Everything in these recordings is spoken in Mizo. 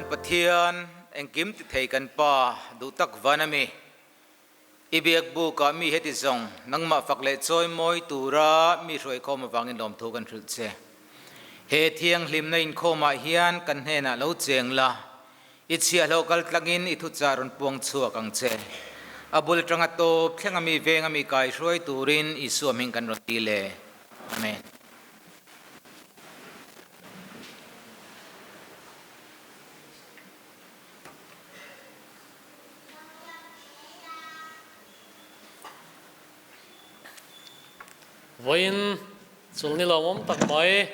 Kan Pathian, engkim ti thei kan Pa, duh tak van a mi. I biak bukah mi heti zawng, nangmah fak leh chawi mawi tura mi hruaikhawm avangin lawmthu kan hrilh che. He thianghlimna inkhawmah hian kan hnenah lo cheng la, i chhiahhlawh kal tlangin i thuchah rawn puang chhuak ang che. A bul tanga tawp thlenga mi venga mi kaihruai turin Isua hming kan rawn ti le. Amen. Vawiin chulni lawmawm tak mai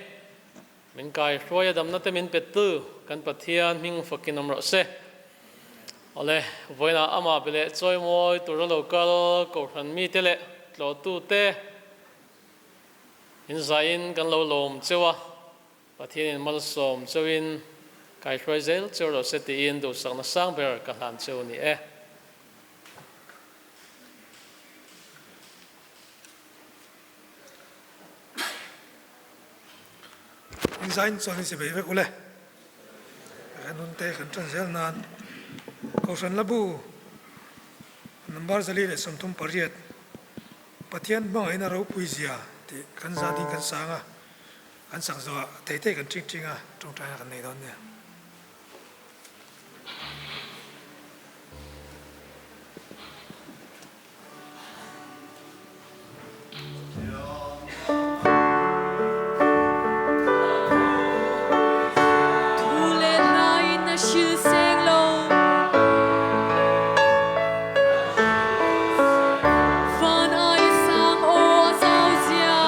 min kai hruai a damna te min pettu kan Pathian hming fakin awm rawh se. Awle, vawiinah amah be leh chawimawi tura lo kal kohhran mite leh tlawhtute in zaiin kan lo lawm cheu a. Pathianin malsawm cheuhin kaihruai zel cheu rawh se tiin duhsakna sang ber ka hlan cheu ni e. Inzain chuan in sibei vek ule. Kan hun te kan tan zel nan Kohhran Labu number 438 Pathian hmangaihna ropui zia tih kan zah ding kan sang a. Kan sak zawhah thei thei kan ṭing ṭing a, ṭawngṭaina kan nei dawn nia. Thu le hlain a hril seng lo. Van ai sang aw a zau zia.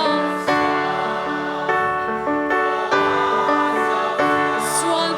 Sual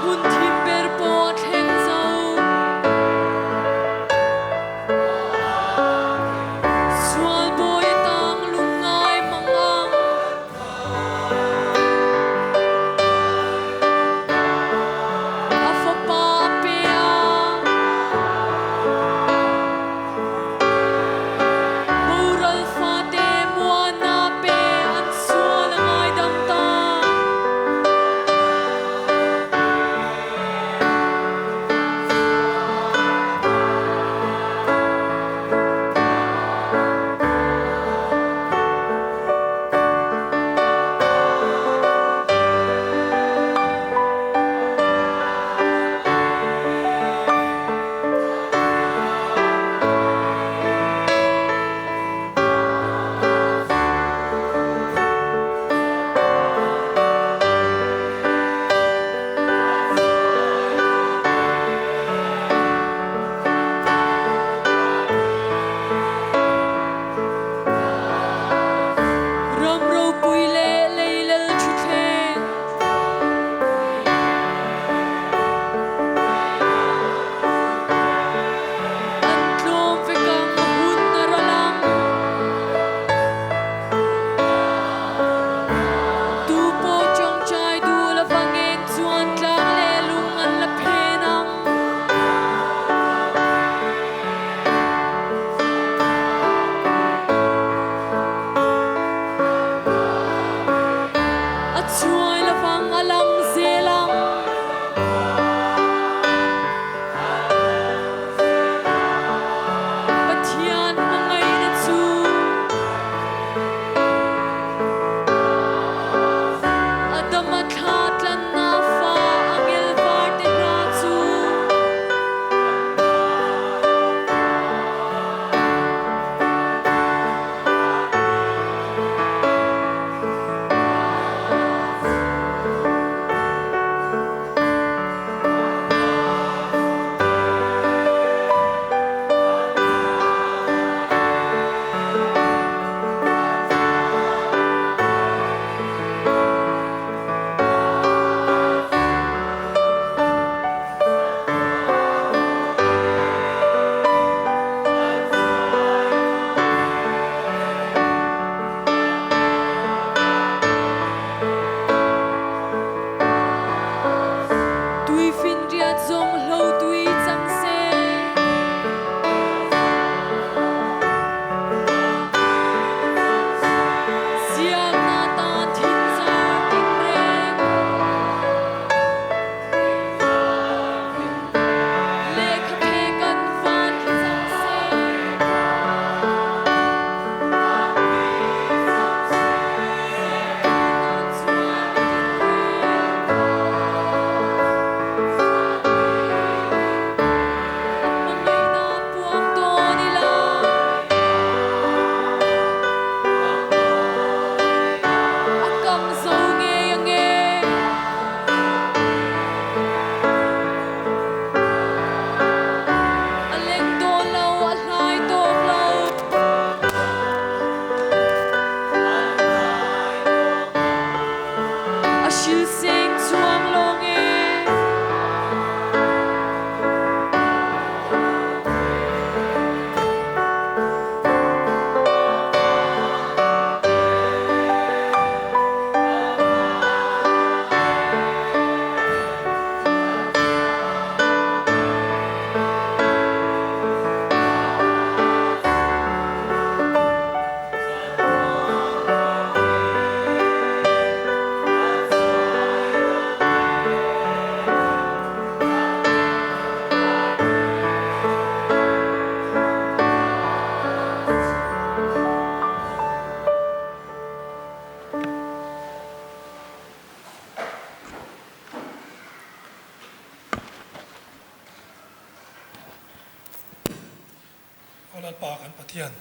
Aw Lalpa kan Pathian,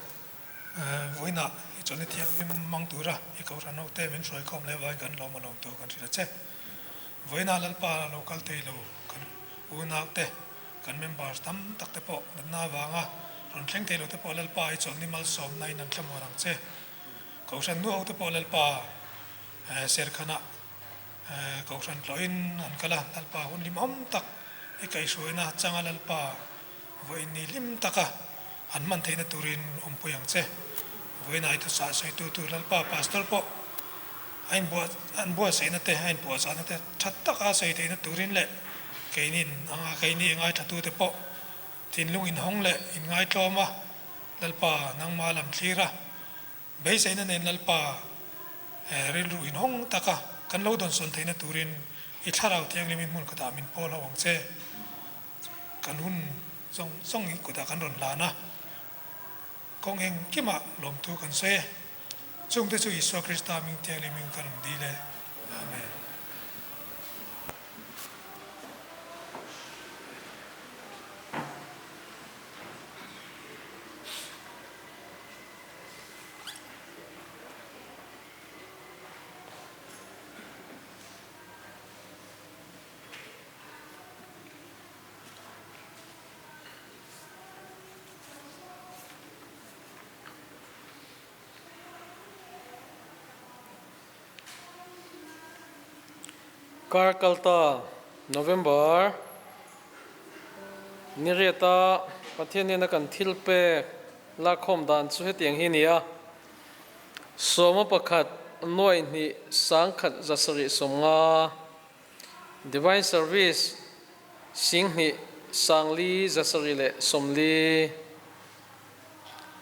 vawiinah i chawlhni thianghlim hmang tura i Kohhran hote min hruaikhawm leh avangin kan lawm a lawm tur kan hrilh a che. Vawiinah Lalpa lo kal thei lo kan unaute, kan members tam tak te pawh natna avanga rawn thleng thei lo te pawh Lalpa i chawlhni malsawmna in an thlamuan ang che. Kohhran nu hote pawh Lalpa serkhanah Kohhran tlawhin an kal a, Lalpa hun hlimawm tak i kaihhruaina changa Lalpa Vawiin ni hlim taka an hman theihna turin awmpui ang che. Vawiinah i thuchah sawitu tur Lalpa Pastor pawh a inbuah an buatsaihna te, a inpuahchahna te tha taka sawi theihna turin leh keinin anga keini i ngaithlatute pawh thinlung inhawng leh inngaitlawm a, Lalpa nangmah lam thlir a, Beiseina nen Lalpa rilru inhawng taka kan lo dawnsawn theihna turin i Thlarau Thianghlimin hmun khatah min pawl ho ang che. Kan hun zawng zawng hi kutah kan rawn hlan a, kawng engkimah lawmthu kan sawi e. Chungte chu Isua Krista hming Thianghlimin kan rawn dil e. Amen. Kar kalta November ni riata Pathian nena kan thil pek Lakkhawm dan chu hetiang hi a ni a, Sawma pakhat, nuaih hnih, sangkhat zasarih sawmnga, Divine Service, singhnih, sangli, zasarih leh sawmli,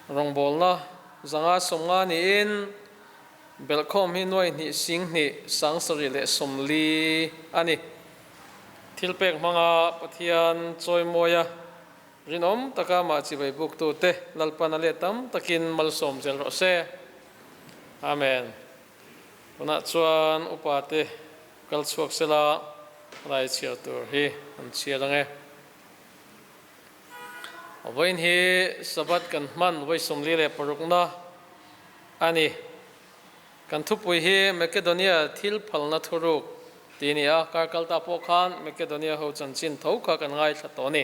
rawngbawlna zanga sawmnga niin belhkhawm hi nuaih hnih, singhnih, sangsarih leh sawmli a ni. Thilpek hmanga Pathian chawimawia Rinawm taka mah chibai buktute Lalpan a let tam takin malsawm zel rawh se. Amen. Tunah chuan upate kal chhuak sela rai chhiar tur hi an chhiar ang e. Vawiin hi Sabbath kan hman vawi 46na a ni. Kan thupui hi Makedonia thil phalna thuruk tih a ni a, kar kalta pawh khan Makedonia ho chanchin tho kha kan ngaithla tawh a ni.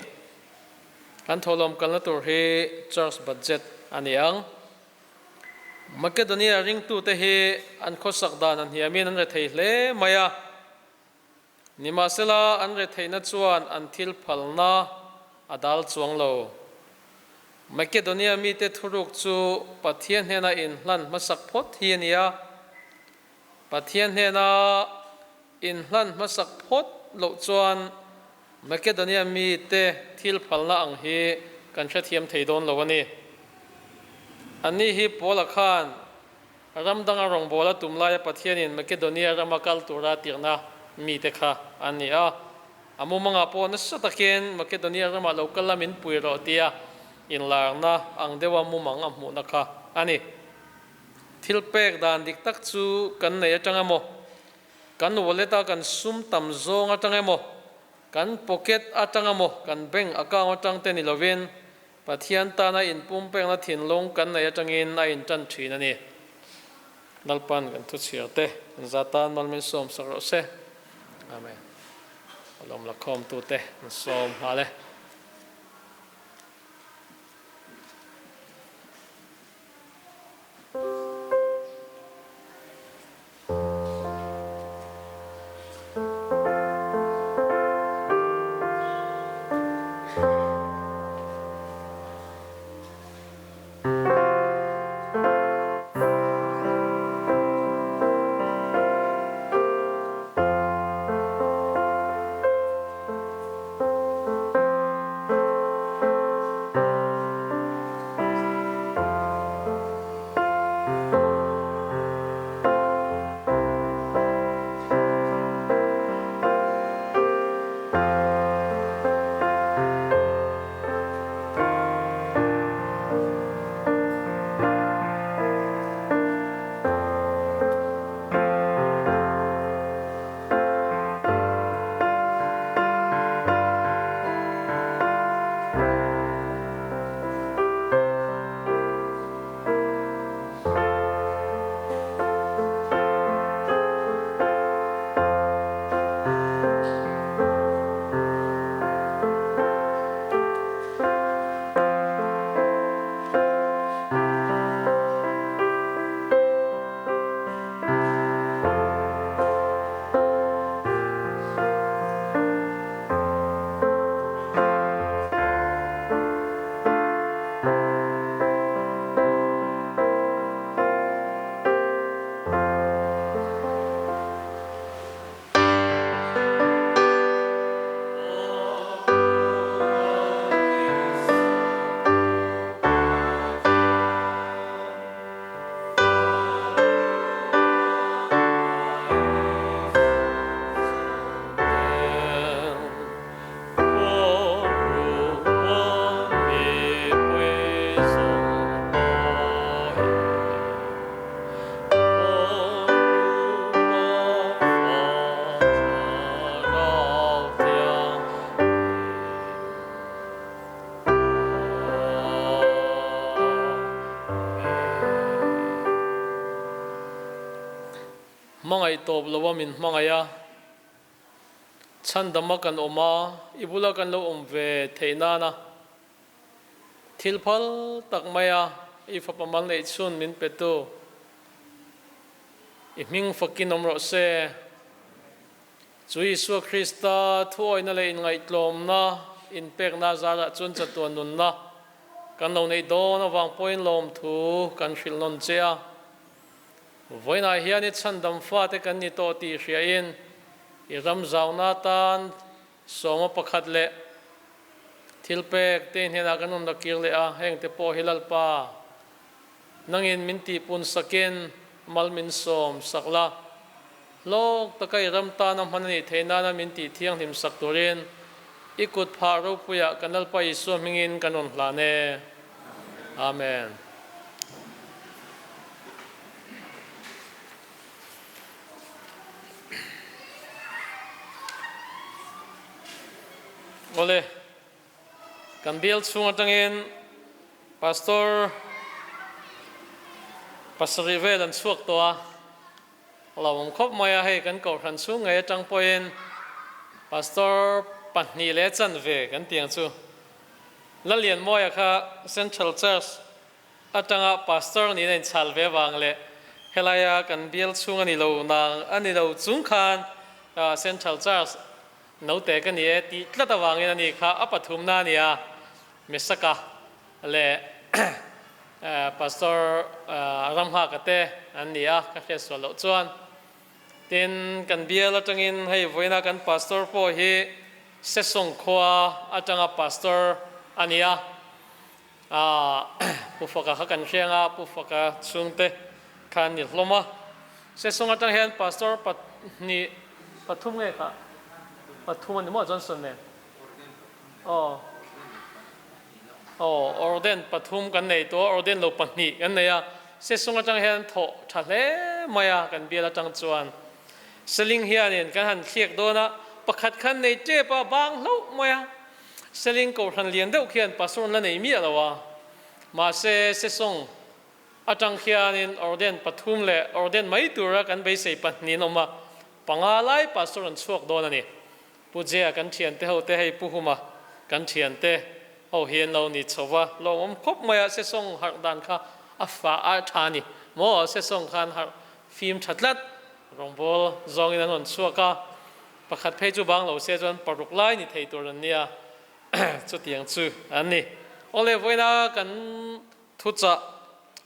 Kan thawhlawm kalna tur hi Church budget a ni ang. Makedonia ringtute hi an khawsak dan a hniamin an rethei hle mai a, Nimahsela, an retheihna chuan an thil phalna a dal chuang lo. Makedonia mite thuruk chu Pathian hnena inhlan hmasak phawt hi a ni a. Pathian hnena inhlan hmasak phawt loh chuan Makedonia mite thil phalna ang hi kan hrethiam thei dawn lo a ni. Anni hi Paula khan Ram danga rawngbâwl a tum laia Pathianin Makedonia rama kal tura tirhna mite kha an ni a. A mumangah pawh nasa takin Makedonia ramah lo kal la min pui rawh tia inlarna ang deuha mumang a hmuhna kha a ni. Thil pek dan dik tak chu kan nei atang emaw, kan wallet-a kan sum tam zawng atang emaw, kan pocket atang emaw, kan bank account atang te ni lovin Pathian tana inpumpekna thinlung kan neih atangin a intan thin a ni. Lalpan kan thuchhiar te kan za tan mal min sawm sak rawh se. Amen. Alawm lakhawmtute an sawm nghal e. Hmangaih tawp lo a min hmangaih a, chhandama kan awm a, i bula kan lo awm ve theih nana thil phal tak maia i fapa mal neih chhun min petu i hming fakin awm rawh se. Chu Isua Krista thuawihna leh inngaihtlawmna inpekna zarah chuan chatuan nunna kan lo neih dawn avang pawhin lawmthu kan hrilh nawn che a. Vawiinah hian i chhandam fate kan ni tawh tih hriain i ram zauna atan sawma pakhat leh thilpek te hnenah kan rawn la kir leh a, hengte pawh hi Lalpa Nangin min tihpun sakin mal min sawm sak la, hlawk taka i ram tana hman a nih theih nana min tih thianghlim sak turin i kut phah ropuiah kan Lalpa Isua hmingin kan rawn hlan e. Amen. Awle. Kan bial chhung atangin Pastor pasarih vel an chhuak tawh a, a lo awm khawp mai a, hei kan kohhran chhung ngei atang pawhin Pastor pahnih leh chanve kan tih ang chu. Lalianmawia kha Central Church atanga Pastor niin a inchhal ve avang leh helaia kan bial chhung a ni lo nang a ni lo chung khan Central Church Naute ka ni e tih tlat avangin a ni kha a pathumna a ni a, Mesaka leh Pastor Ramhaka te an ni a, ka hriat sual loh chuan. Tin, kan bial atangin hei vawiina kan Pastor pawh hi Sesawng khua atanga Pastor a ni a, Pu Faka kha kan hriang a, Pu Faka chhungte kha an ni hlawm a. Sesawng atang hian Pastor pahnih, pathum nge kha? Pathum a ni maw Johnson nen? Aw, aw, Orden pathum kan nei tawh a, Orden lo pahnih kan nei a. Sesawng atang hian thawh tha hle mai a kan bial atang chuan. Seling hianin kan han thliak dawn a, pakhat khan nei tep a, bang hlauh mai a. Seling kohhran lian deuh khian pastor an la nei miah lo a, mahse sesawng atang khianin orden pathum leh orden mai tura kan beisei pahnih an awm a, panga lai pastor an chhuak dawn a ni. Pu Jea kan thiante ho te hei Pu Huma kan thiante ho hi an lo ni chho va, lawmawm khawp mai a, sesawng harh dan kha a fa a tha a ni maw, sesawng khan harh fim tha tlat, rawngbawl zawngin an rawn chhuak a. Pakhat phei chu bang lo se chuan paruk lai ni thei tur an nia, chutiang chu an ni. Awle vawiina kan thuchah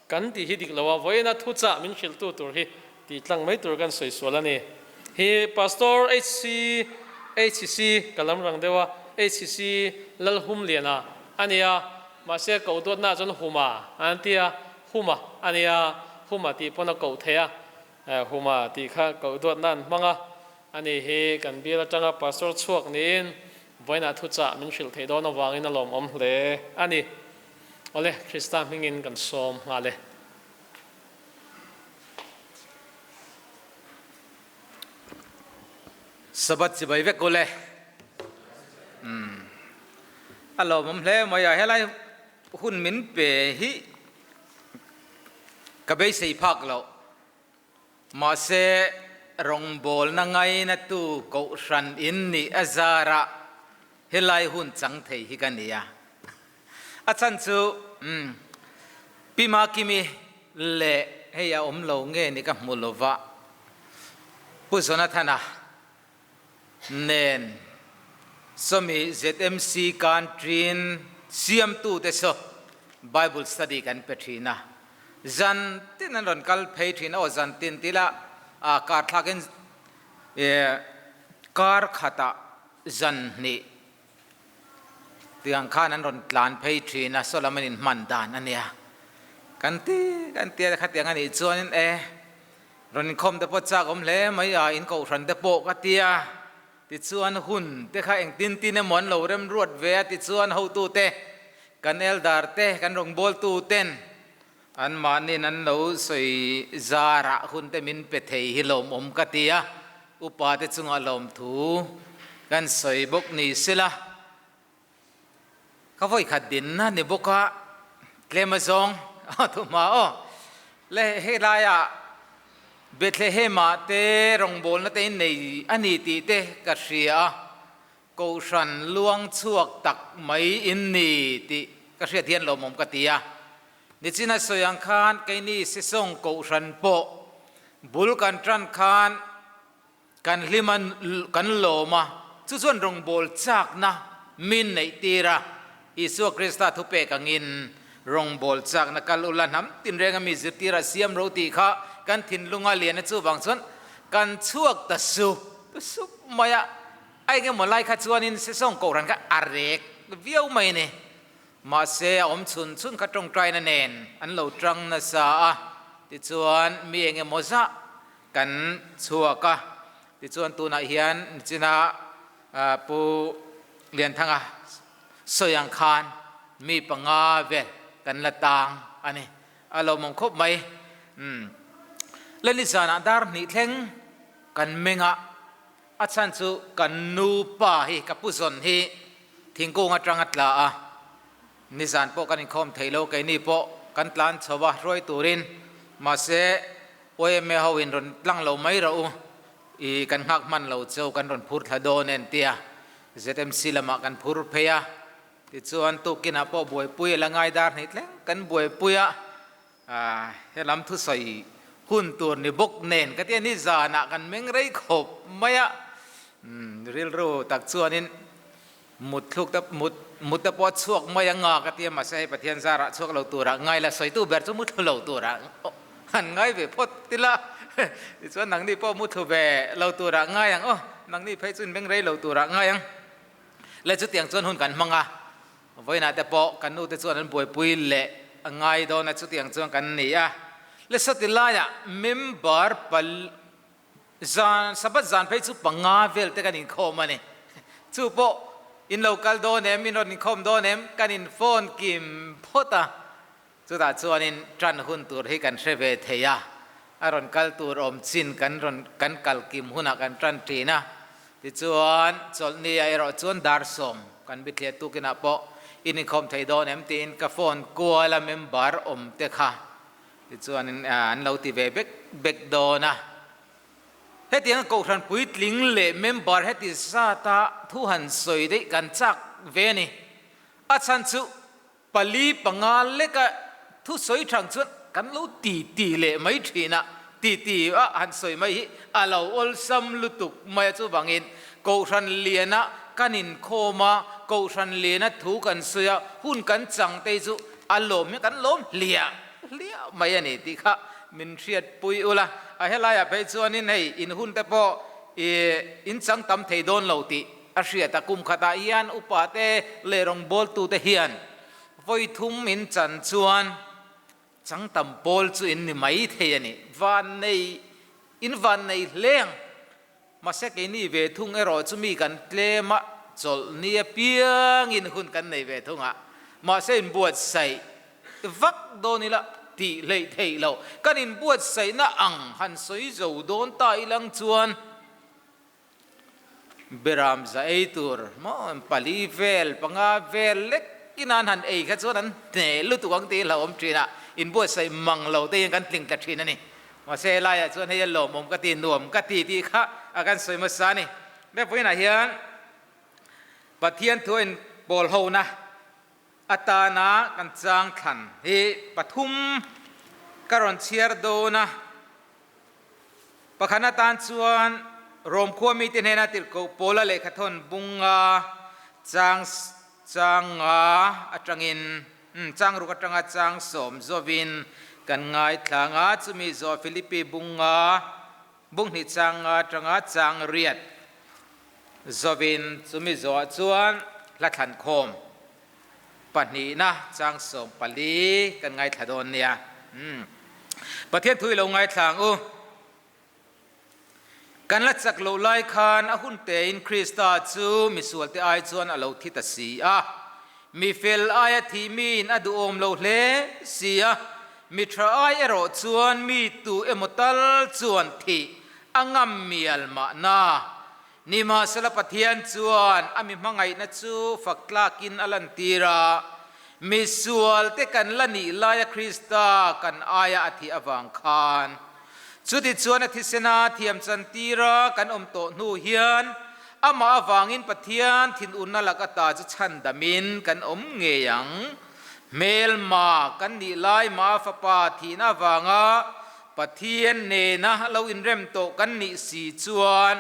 kan tih hi dik lo a, vawiina thuchah min hrilhtu tur hi tih tlang mai tur kan sawi sual a ni. Hi Pastor HC HC ka lam rang deuh a, HC Lalhumliana a nia, mahse koh duatnaah chuan Huma an ti a, Huma a nia, Huma tih pawn a koh theih a. Huma tih kha koh duatna an hmang a, ani hi kan bial atanga pastor chhuak niin vawiinah thuchah min hrilh theih dawn avangin a lawmawm hle a ni. Awle, Krista hmingin kan sawm nghal e. Sabbath chibai vek ule. Umm. A lawmawm hle mai a, helai hun min pe hi Ka beisei phak loh. Mahse, rawngbawlna ngainatu kohhran in nih a zarah helai hun chang thei hi ka ni a. A chhan chu, umm, Pi Makimi leh hei a awm lo nge ni ka hmu lova, Pu Jonathana nen sawmi ZMC Country-in siamtute saw Bible study kan pe thin a, zan tin an rawn kal phei thin a, aw zan tin ti ila kar thlakin kar khatah zan hnih tiang khan an rawn tlan phei thin a, saw lam an inhman dan a nia. Kan ti kan ti a, khatiang a nih chuanin e. Rawn inkhawm te pawh chak awm hle mai a, in kohhran te pawh ka ti a, tichuan hun te kha engtin tin emaw an lo remruat ve a, tichuan hotute, kan elder te, kan rawngbawltu ten anmahniin an lo sawi zarah hun te min pe thei hi lawmawm ka ti a, upa te chungah lawmthu kan sawi bawk ni sela. Ka vawi khat dinna ni bawk a, tlem a zawng a thu hma aw. Le hei laiah Bethlehem-ah te rawngbawlna te in nei a ni tih te ka hria a, Kohhran luang chhuak tak mai in ni tih ka hriat hian lawmawm ka ti a. Nichina sawi ang khan keini Sesawng Kohhran pawh bul kan tan khan kan hlim a, kan lawm a, chu chuan rawngbâwl châkna min neih tir a. Isua Krista thupek angin rawngbâwl châkna kal ula hnam tinrenga mi zirtira siam ro tih kha kan thinlunga lian a, chuvang chuan kan chhuak ta sup sup mai a. A engemaw lai kha chuanin Sesawng Kohhran kha a rek viau mai a ni. Mahse a awm chhun chhun kha tawngtaina nen an lo tang nasa a, tichuan mi engemaw zah kan chhuak a. Tichuan tunah hian nichina Pu Lianthanga sawi ang khan mi panga vel kan la tang a ni. A lawmawm khawp mai. Umm. Lani zanah dar hnih thleng kan meng a. A chhan chu kan nupa hi, ka pu zawn hi thingkung atang a tla a, nizan pawh kan inkhawm thei lo, keini pawh kan tlan chho a hruai turin, mahse YMA ho in rawn tlang lo mai rawh u, i kan nghak hman lo cheu kan rawn phur thla dawn en tia ZMC lamah kan phur phei a, tichuan tukinah pawh buaipui a la ngai dar hnih thleng kan buaipui a. Helam thusawi hun tur ni bawk nen ka tia ni zanah kan meng rei khawp mai a, rilru tak chuanin mut thluk te mut mut te pawh a chhuak mai anga ka tia mahse hei Pathian zarah chhuak lo turah ngai la sawitu ber chu mu thlu lo turah han ngai ve phawt ila tichuan nangni pawh mu thlu ve lo turah ngai ang aw nangni phei chu in meng rei lo turah ngai ang le chutiang chuan hun kan hmang a. Vawiinah te pawh kan nute chuan an buaipui leh a ngai dawn a, chutiang chuan kan ni a. Le sawti laiah member pal zan, Sabbath zan phei chu panga vel te kan inkhawm a ni. Chu pawh in lo kal dawn em, in rawn inkhawm dawn em, kan in phone kim phawt a. Chutah chuanin tan hun tur hi kan hre ve thei a, a rawn kal tur awm chin kan rawn kan kal kim hunah kan tan thin a. Tichuan, chawlhnia erawh chuan dar sawm kan bithliah tukinah pawh in inkhawm thei dawn em tiin ka phone kual a member awm te kha tichuanin an lo ti ve bek bek dawn a. Hetianga Kohhran puitling leh member heti zata thu han sawi daih kan chak ve a ni. A chhan chu Pali panga leka thusawi thang chuan kan lo ti ti leh mai thin a, ti ti a han sawi mai hi a lo awlsam lutuk mai a, chuvangin Kohhran liana kan inkhawm a, Kohhran liana thu kan sawi a, hun kan chang te hi chu a lawm hi kan lawm hliah hliah mai a ni tih kha min hriatpui ula, a helaiah phei chuanin hei in hun te pawh ih in chang tam thei dawn lo tih A hriat a, kum khatah hian upate leh rawngbawltute hian vawi thum in chan chuan chang tam pawl chu in ni mai thei a ni. Vannei, in vannei hle ang. Mahse keini ve thung erawh chu mi kan tlem a, chawlh ni apiangin hun kan nei ve thung a. Mahse inbuatsaih vak dawn ila tih hleih theih loh. Kan inbuatsaihna ang han sawi zo dawn ta ilang chuan, Beram za ei tur maw pali vel panga vel lek in an han ei kha chuan an hneh lutuk ang tih hlauhawm thin a, inbuatsaih mang lo te hian kan tling tla thin a ni. Mahse helaiah chuan hei a lawmawm ka ti, nuam ka ti tih kha a kan sawi hmasa a ni. Vawiinah hian Pathian thu a inpawl hona atana kan chang thlan hi pathum ka rawn chhiar dawn a. Pakhat atan chuan Rom khua mite hnena tirhkoh Paula lehkhathawn bunga chang chang nga atangin chang ruk atanga chang sawm zawhin kan ngaithla ang a, chumi zawh Philippi bunga bung hnih chang nga atanga chang riat zawhin chumi zawhah chuan hla thlankhawm Pahnihna chang 14 kan ngaithla dawn nia. Pathian thu i lo ngaithla ang u. Kan la chak loh lai khan a hun tein Krista chu misualte ai chuan a lo thi ta si a. Mi fel aia thih miin a duhawm lo hle si a, mi tha ai erawh chuan mi tu emaw tal chuan thih a ngam mial mahna. Nimahsela Pathian chuan a mi hmangaihna chu fak tlakin a lantir a, misualte kan la nih laia Krista kan aia a thih avang khan. Chutichuan a thisena thiam chantira kan awm tawh hnu hian amah avangin Pathian thinurna lak ata chu chhandamin kan awm ngei ang. Hmelma kan nih lai mah Fapa thihna avanga Pathian nena lo inrem tawh kan nih si chuan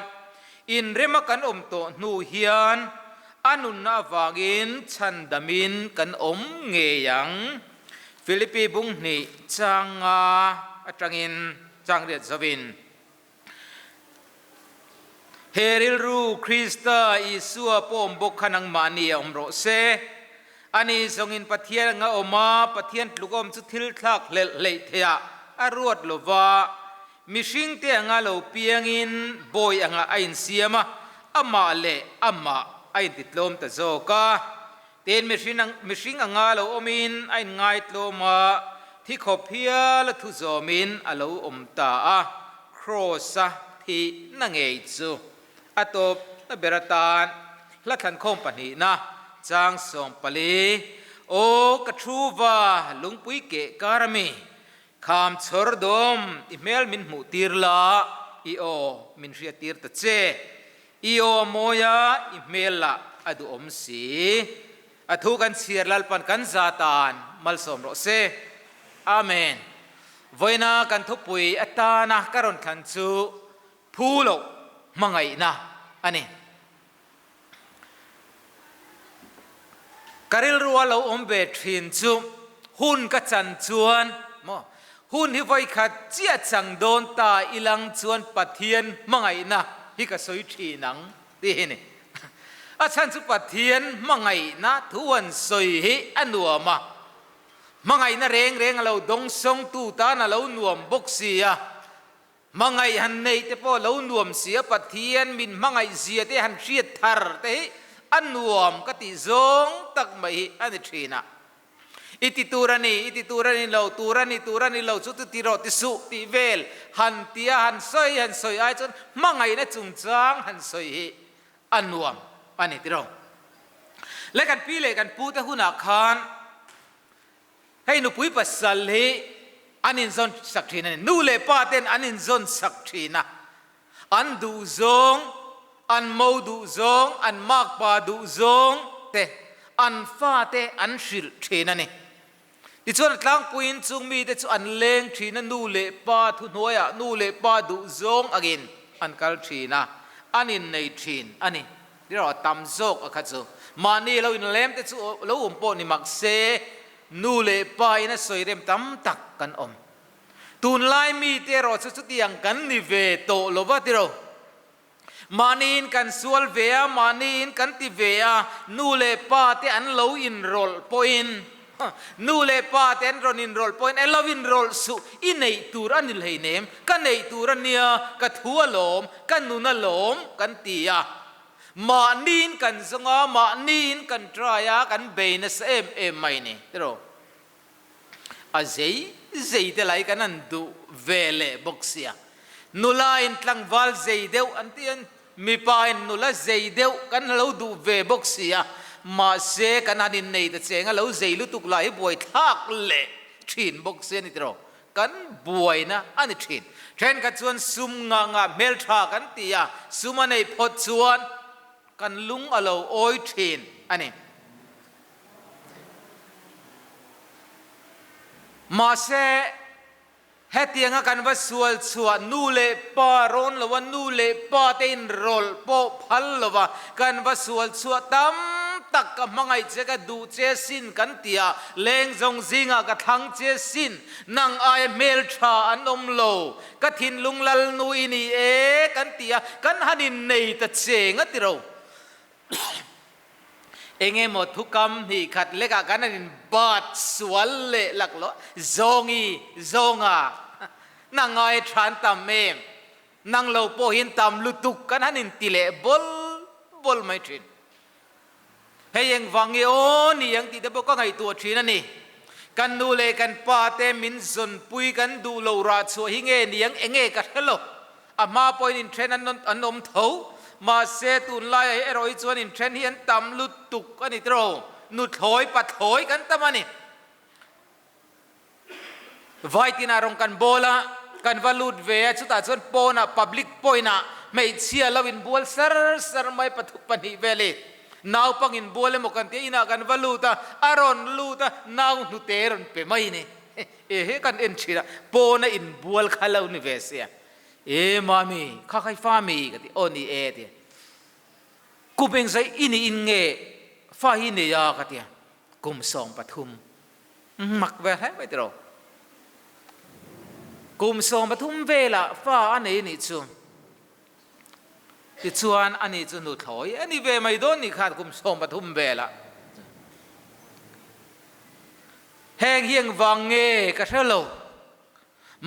inrema kan awm tawh hnu hian a nunna avangin chhandamin kan awm ngei ang. Philippi bung hnih chang nga atangin chang riat zovin, He rilru Krista Isua pawm bawk kha nangmahni a awm rawh se. Ani zawngin Pathian anga awm a, Pathian tlukawm chu thil thlak hlelh hleih theihah a ruat lo va, mihringte anga lo piangin bawi angah a insiam a, amah leh amah a intitlawm ta zawk a. Tin, mihring anga lo awmin a inngaitlawm a, thi khawp hial a thu zawmin a lo awm ta a, Kraws-a thihna ngei chu a tawp na ber atan hla thlankhawm pahnihna chang 14, Aw ka thu va lungpui keh kar a mi, kham chhawr dawm i hmel min hmuh tir la, i aw min hriat tir ta che. I aw a mawi a, i hmel lah a duhawm si. A thu kan chhiar Lalpan kan za tan malsawm rawh se. Amen. Vawiina kan thupui atana ka rawn thlan chu phu loh hmangaihna a ni. Ka rilrua lo awm ve thin chu hun ka chan chuan maw hun hi vawikhat chiah chang dawn ta ilang chuan Pathian hmangaihna hi ka sawi thin ang tih hi ni. A chhan chu Pathian hmangaihna thu an sawi hi a nuam a, hmangaihna reng reng a lo dawngsawngtu tan a lo nuam bawk si a. Hmangaih han neih te pawh lo nuam si a, Pathian min hmangaih zia te han hriat thar te hi a nuam ka tih zawng tak mai hi a ni thin a. I ti tur a ni, i ti tur a ni lo, tur a ni, tur a ni lo, chu chu ti rawh ti suh tih vel han tia han sawi han sawi ai chuan hmangaihna chungchang han sawi hi a nuam a ni tiraw. Le kan pi leh kan pu te hunah khan Hei nupui pasal hi an inzawn sak thin a ni. Nu leh pa ten an inzawn sak thin a. An duh zawng, an mo duh zawng, an makpa duh zawng te an fa te an hrilh thin a ni. Tichuan a tlangpuiin chung mite chu an leng thin a, nu leh pa thuhnuaiah nu leh pa duh zawng angin an kal thin a, an innei thin a ni. Rilru a tam zawk a kha chu. Mahni lo inlem te chu lo awm pawh ni mak se, nu leh pa in a sawi rem tam tak kan awm. Tunlai mite erawh chu chutiang kan ni ve tawh lo va tiro. Mahni in kan sual ve a, mahni in kan ti ve a, nu leh pa te an lo inrawlh pawhin, Nu leh pa te an rawn inrawlh pawhin e lo inrawlh suh, i neih tur a ni hleinem, ka neih tur a nia, ka thu a lawm, ka nun a lawm kan ti a. Mahniin kan zawng a, mahniin kan try a, kan bei nasa em em mai ni tiraw. A zei zei te lai kan han duh ve leh bawk sia. Nula in tlangval zei deuh an ti a, Mipa in nula zei deuh kan lo duh ve bawk si a, mahse kan han innei ta cheng a lo zei lutuk lah hi buai thlak leh thin bawk si a ni tiraw? Kan buaina a ni thin. Thenkhat chuan sum ngah ngah hmeltha kan ti a, sum a neih phawt chuan kan lung a lo awi thin a ni. Mahse. Hetianga kan va sual chhuah nu leh pa rawn lo a, nu leh pa te in rawlh pawh phal lo va, kan va sual chhuah tam tak ka hmangaih che ka duh che sin kan ti a, leng zawng zingah ka thlang che sin, nang aia hmeltha an awm lo, ka thinlung lal nu i ni e kan ti a, kan han innei ta che nga tiro. Eng emaw thukam hnih khat lekah kan an in bat sual leh lak lo zawngi zawnga nang ngai than tam em nang lo pawhin tam lutuk kan han in ti leh bawl bawl mai thin. Hei engvang nge aw ni ang tih te pawh ka ngaihtuah thin a ni. Kan nu leh kan pa te min zawnpui kan duh lo rah chhuah hi nge ni ang enge ka hre lo. A hma pawhin inthen an awm tho. Mahse, tunlaiah hi erawh hi chuan inthen hi an tam lutuk a ni tiraw? Nuthlawi, pathlawi kan tam a ni. Vaitinah rawng kan bawl a. Kan va lut ve a, chutah chuan pawnah public point ah hmeichhia lo inbual sar sar mai pathum pahnih vel i naupang inbual emaw kan tia inah kan va lut a, a rawn lut a, nau hnute rawn pe mai ni. Ehe kan en thin a, pawna inbual kha lo ni ve sia. E mami, kha khai fa mi ka ti, aw ni e ti. Kum engzai i ni in nge fa hi nei a ka tia, kum 13. Mak ve hle mai tiraw. Kum 13 velah fa a nei nih chu. Tichuan ani chu nuthlawi a ni ve mai dawn nih khan kum 13 velah. Heng hi engvang nge ka hre lo.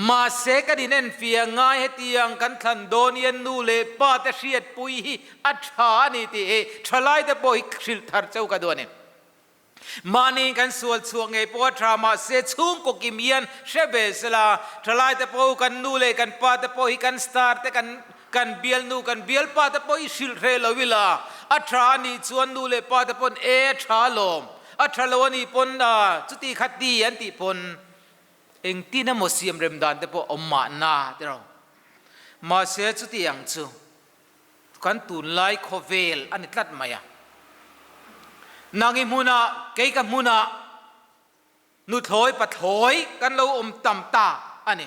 Mahse kan inenfiah ngai hetiang kan thlan dawn hian nu leh pa te hriatpui hi a tha a ni tih hi thalaite pawh hi hrilh thar cheu ka duh a ni. Mahni kan sual chhuak ngei pawh a tha mahse chhungkaw kim hian hre ve sela thalaite pawh kan nu leh kan pa te pawh hi kan star te kan kan bialnu kan bialpa te pawh hi hrilh hreh lo ila a tha a nih chuan nu leh pa te pawn e a tha alawm a tha lo a nih pawn a chuti kha ti an tih pawn engtin emaw siam rem dan te pawh awm mahna tiraw mahse chuti ang chu Kan tunlai khawvel a ni tlat mai a. Nang i hmunah, kei ka hmunah nuthlawi pathlawi kan lo awm tam ta a ni.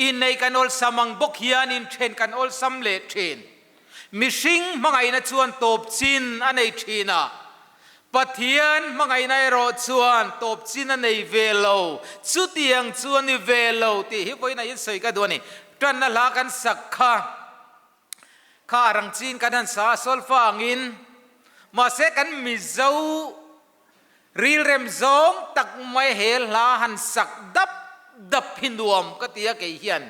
Innei kan awlsam ang bawk hian inthen kan awlsam leh thin. Mihring hmangaihna chuan tawp chin a nei thin a, Pathian hmangaihna erawh chuan tawp chin a nei ve lo, chutiang chu a ni ve lo tih hi vawiinah in sawi ka duh a ni. Tanna hla kan sak kha, kha a rang chin kan han sa a solfa angin, mahse kan Mizo rilrem zawng tak mai he hla han sak dap dap hi nuam ka ti a kei hian.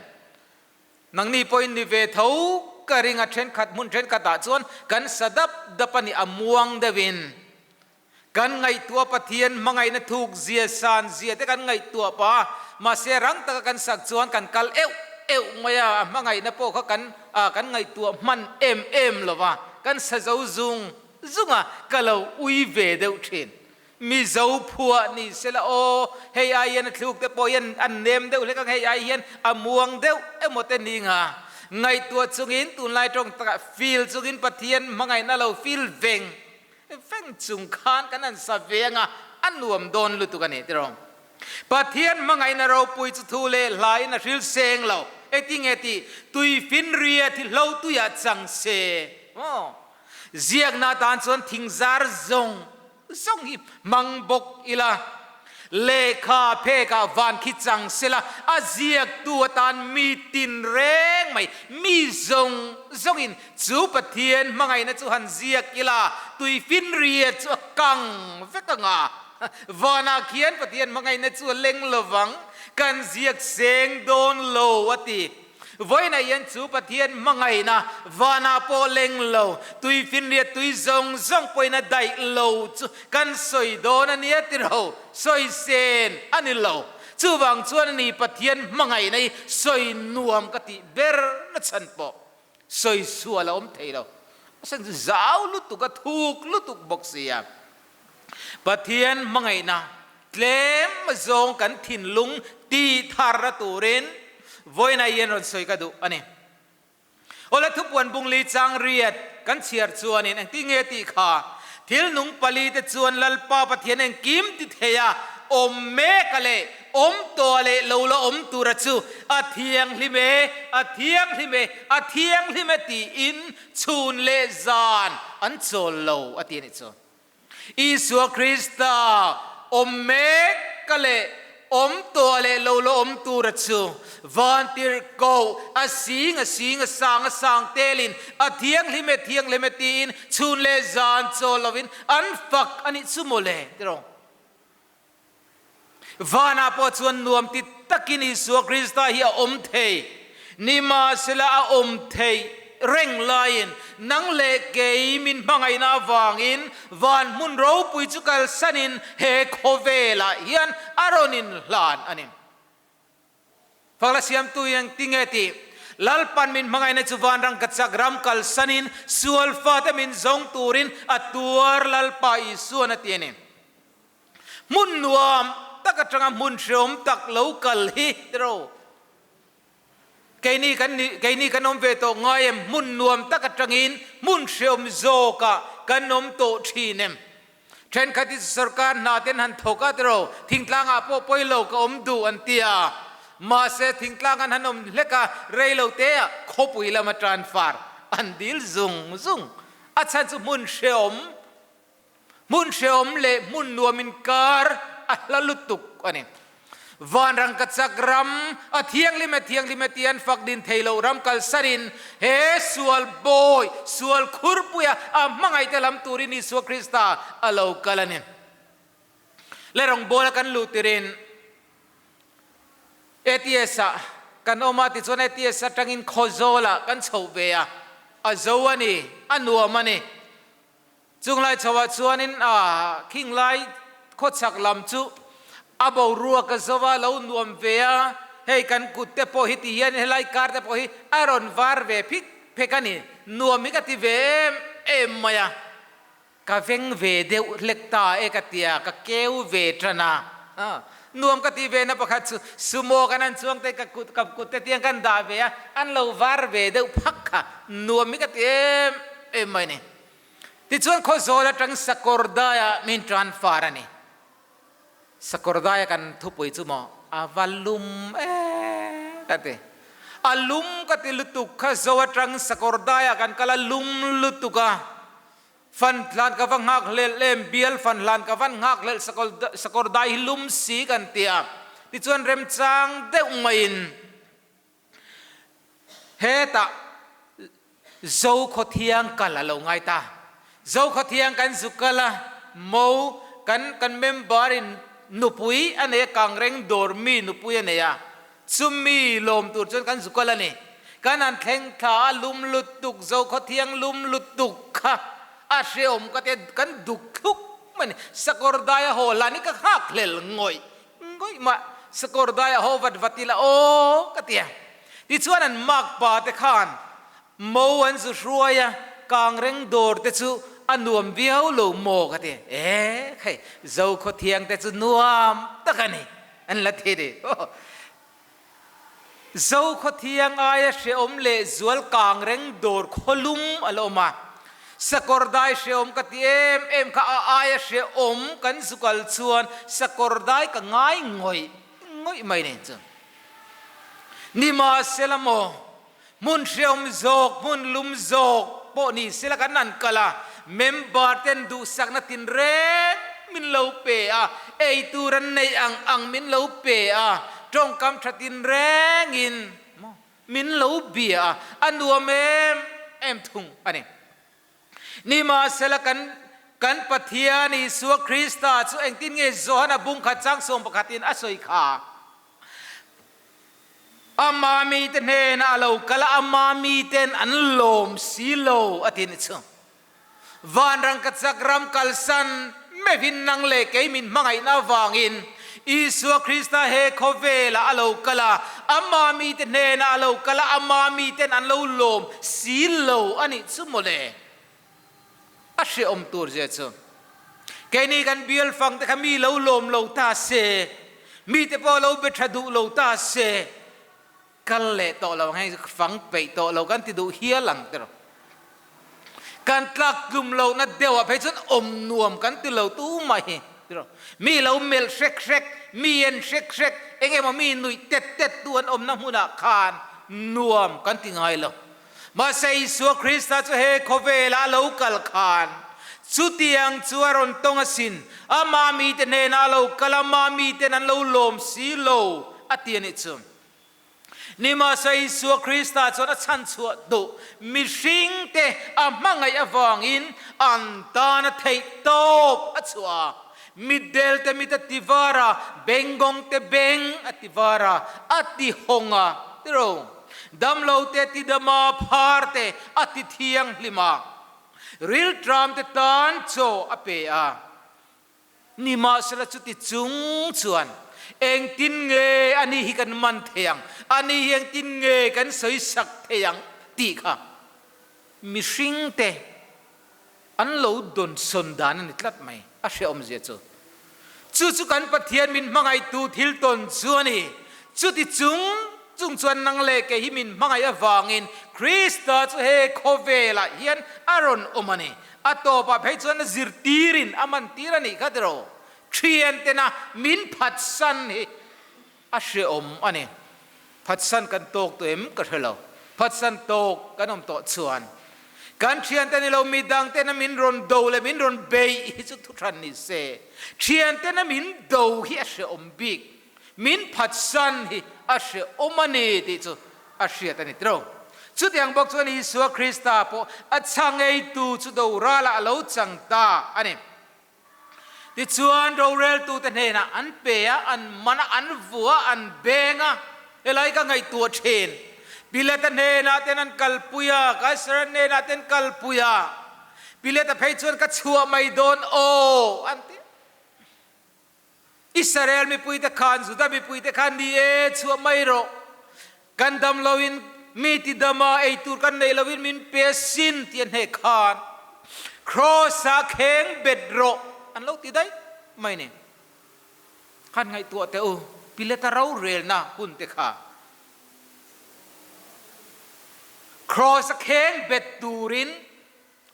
Nangni pawhin ni ve tho ka ring a thenkhat hmun thenkhatah chuan kan sa dap dap a ni a muang deuhin kan ngaihtuah Pathian hmangaihna thuk zia san zia te kan ngaihtuah pah a mahse rang taka kan sak chuan kan kal euh euh mai a a hmangaihna pawh kha kan kan ngaihtuah hman em em lo va kan sa zo zung zung a ka lo ui ve deuh thin. Mizo phuah ni sela aw, hei ai hian a thluk te pawh hian an nem deuh hlek ang, hei ai hian a muang deuh emaw te ni nga. Ngaihtuah chungin tunlai tawng takah feel chungin Pathian hmangaihna lo feel veng veng chung khan kan han sa ve anga a nuam dawn lutuk a ni tiraw. Pathian hmangaihna ropui chu thu leh hlain a hril seng lo. Engtinge tih tuifinria thihlo tuiah chang se maw? Ziakna atan chuan thingzar zawng zawng hi hmang bawk ila, lehkha phekah van khi chang sela, a ziaktu atan mi tin reng mai, mi zawng zawngin chu Pathian hmangaihna chu han ziak ila, tuifinriat chu a kang vek ang a, vanah khian Pathian hmangaihna chu a leng lovang, kan ziak seng dawn lo a ti. Vawiinah hian chu Pathian hmangaihna vanah pawh leng lo, tuifinriat tui zawng zawng pawhin a daih lo chu kan sawi dawn a nia tiraw, sawi sen a ni lo. Chuvang chuan a ni Pathian hmangaihna hi sawi nuam ka tih ber na chhan pawh sawi sual a awm thei lo. A sen chu zau lutuk a thuk lutuk bawk sia. Pathian hmangaihna tlem zawng kan thinlung ti thar a turin vawiinah hian rawn sawi ka duh a ni. Awle thupuan bungli chang riat kan chhiar chuanin engti nge tih kha thil nung pali te chuan Lalpa Pathian engkim ti thei a, awm mek a leh awm tawh a leh lo la awm tura chu a thianghlim e, a thianghlim e, a thianghlim e tiin chhun leh zan an chawl lo a ti a nih chu. Isua Krista awm mek a leh awm tawh a leh lo la awm tura chu vantirhkoh a sing a sing a sang a sang telin a thianghlim e thianghlim e tiin chhun leh zan chawl lovin an fak a nih chu mawle tiraw. Vanah pawh chuan nuam ti takin Isua Krista hi a awm thei. Nimahsela a awm theih reng laiin nang leh kei min hmangaihna avangin van hmun ropui chu kalsanin he khawvelah hian a rawn inhlan a ni. Fakla siamtu hi engtinge tih? Lalpan min hmangaihna chu vanrang ka chak ram kalsanin sual fate min zawng turin a tuar Lalpa Isuan a ti a ni. Hmun nuam tak atanga hmun hreawm tak lo kal hi tiraw? Keini kan nih, keini kan awm ve tawh ngai em? Hmun nuam tak atangin hmun hreawm zawkah kan awm tawh thin em? Thenkhat hi chu sorkar hna ten han thawk a tiraw, thingtlangah pawh pawi lo ka awm duh an ti a. Mahse thingtlang an han awm hlek a, rei lo teah khawpui lama transfer an dil zung zung. A chhan chu hmun hreawm, hmun hreawm leh hmun nuam inkar a hla lutuk a ni. Van rangkachak ram, a thianghlim e thianghlim e tih an fak din thei loh ram kalsanin he sual bawi, sual khurpuia a hmangaihte lam turin Isua Krista a lo kal a ni. Le rawngbawla kan luh tirin ATS ah kan awm a, tichuan ATS atangin Khawzawlah kan chhoh ve a, a zo a ni, a nuam a ni. Chunglai chhoah chuanin a khinglai khawchhak lam chu a boruak a zo a, lo nuam ve a, hei kan kut te pawh hi ti hian helai kar te pawh hi a rawn var ve phik phek a ni, nuam hi ka ti ve em em mai a, ka veng ve deuh hlek ta e ka tia, ka keu ve tan a, nuam ka ti ve na pakhat chu sumo kan han chuang te ka kut ka kut te tiang kan dah ve a, an lo var ve deuh phak kha nuam hi ka ti em em mai a ni. Tichuan Khawzawl atang Sakawrdaiah min transfer a ni. Sakawrdaia kan thupui chu maw a va lum e ka ti. A lum ka ti lutuk kha zo atang Sakawrdaiah kan kal a lum lutuk a. Fan hlan ka va nghak hlelh em, bial fan hlan ka van nghak hlelh Sakawrdai hi lum si kan ti a. Tichuan remchang deuh maiin Hetah Zokhawthiang kal a lo ngai ta. Zokhawthiang kan zu kal a, mo kan kan member in nupui a nei a, Kangreng dawr mi nupui a nei a, chumi lawm tur chuan kan zu kal a ni. Kan han thleng thla a, lum lutuk, Zokhawthiang lum lutuk kha a hrehawm ka tia, kan duk thluk mai a ni. Sakawr dai a haw hlan hi ka nghak hlel ngawih Ngawih mah sakawr dai a haw vat vat ila aw ka ti a. Tichuan an makpa te khan mo an zu hruai a, kangreng dawr te chu a nuam viau lo maw ka ti. E khai, Zokhawthiang te chu nuam tak a ni an la ti ni. Zokhawthiang aia hrehawm leh zual kangreng dawr khawlum a la awm a, sakawr dai hrehawm ka ti em em kha a aia hrehawm kan zu kal chuan sakawr dai ka ngai ngawih ngawih mai nen chu. Nimahsela maw, hmun hrehawm zawk, hmun lum zawk pawh ni sela kan han kal a, member ten duhsakna tinreng min lo pe a, ei tur an neih ang ang min lo pe a, tawngkam tha tinrengin min lo bia a, a nuam em em thung a ni. Nimahsela kan kan Pathian Isua Krista chu engtin nge Johana bungkhat chang sawm pakhatin a sawi kha? Ama mite hnenah a lo kal a, ama miten an lawm si lo a ti ni chu. Vanrang ka chak ram kalsan meuhin nang leh kei min hmangaihna avangin Isua Krista he khawvelah a lo kal a, ama mite hnenah a lo kal a, ama miten an lo lawm si lo a nih chu mawle. A hrehawm tur zia chu. Keini kan bial fang te kha mi lo lawm lo ta se, mite pawh lo be tha duh lo ta se, kal leh tawh lo ang hei fang peih tawh lo kan ti duh hial ang tiraw. Kan tlak tlum lohna deuhah phei chuan awm nuam kan ti lo tu mai hi tiraw. Mi lo melh hrek hrek, mi en hrek hrek, eng emaw mi nuih tet tet tu an awmna hmunah khan nuam kan ti ngai lo. Mahse Isua Krista chu he khawvelah a lo kal khan chutiang chu a rawn tawng asin, ama mite hnenah a lo kal a, ama miten an lo lawm si lo a ti a nih chu. Nimahse Isua Krista chuan a chhanchhuah duh mihringte a hmangaih avangin an tan a theih tawp a chhuah a, mitdelte mit a ti var a, bengawngte beng a ti var a, a ti hawng a, tiraw? Damlo te tidama phar te a ti thianghlim a, rilṭam te tan chaw a pe a. Nimahsela chuti chung chuan engtin nge ani hi kan man thei ang, ani hi engtin nge kan sawi sak thei ang tih kha mihring te an lo dawnsawn dan a ni tlat mai, a hrehawmzia chu. Chu chu kan Pathian min hmangaihtu thil tawn chu a ni. Chuti chung chung chuan nang leh kei hi min hmangaih avangin Krista chu he khawvelah hian a rawn awm a ni. A tawpah phei chuan a zirtirin a mantir a nih kha tiraw? Thiantena min phatsan hi a hrehawm a ni. Phatsan kan tawk tawh em ka hre lo. Phatsan tawk kan awm tawh chuan kan thiante ni lo midangtena min rawn do leh min rawn beih hi chu thuhran ni se. Thiantena min do hi a hrehawm bik. Min phatsan hi a hrehawm a ni tih chu a hriat a ni tiro. Chutiang bawk chuan Isua Krista pawh a chhangeitu chu do ralah a lo chang ta a ni. Tichuan, roreltute hnenah an pe a, an man a, an vu a, an beng a, helai ka ngaihtuah thin. Pilata hnenah ten an kalpui a, Kaisara hnenah ten kalpui a, Pilata phei chuan ka chhuah mai dawn aw, an ti. Israel mipuite khan, Juda mipuite khan ni e, chhuah mai rawh. Kan dam loin mi ti dama ei tur kan nei loin min pe sin ti a hneh khan Kraws-ah kheng bet rawh an lo ti daih mai ni. Han ngaihtuah teh u, Pilata rorelna hun te kha Kraws-a kheng bet turin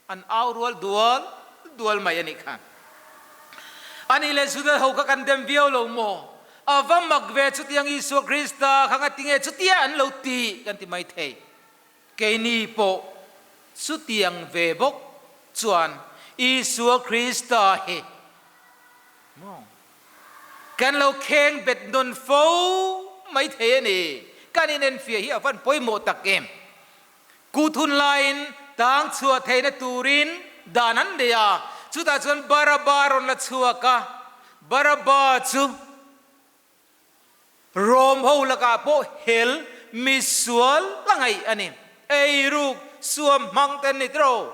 An au rual dual dual mai a nih kha. Anih leh Juda ho kha kan dem viau lo maw? A va mak ve chutiang Isua Krista kha nga tinge chutia an lo ti kan ti mai thei. Keini pawh chutiang ve bawk chuan Isua Krista hi maw kan lo kheng bet nawn fo mai thei a ni. Kan inenfiah hi a van pawimawh tak em? Kut hun laiin tang chhuah theihna turin dan an nei a, chutah chuan Baraba rawn la chhuak a, Baraba chu Rom ho lakah pawh hel misual la ngaih a ni. Eiruk suam hmang te an ni tiraw?